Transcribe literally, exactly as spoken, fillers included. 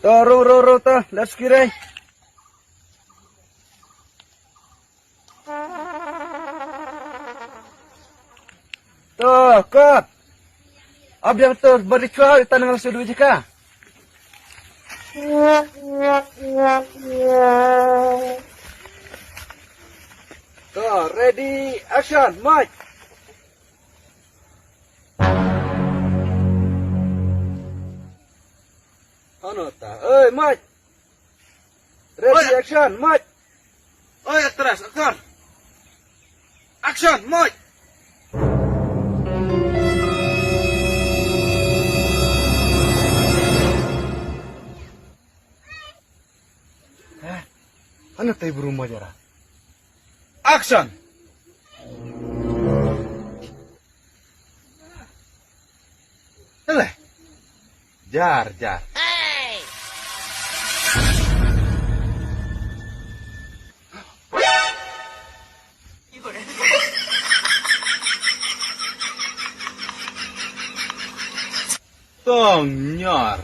To, ro, ro, ro, to, let's get it. To, cut. Abdul to, bari chua, tanang sudu jika. To, ready, action, Mike. Ano ta? Oi, Mike. Ready, oi. Action, Mike. Oi, actress, actor. Action, Mike. Eh, ano ta bru mo jara? Action. Ele. Jar, jar. Tong nyor.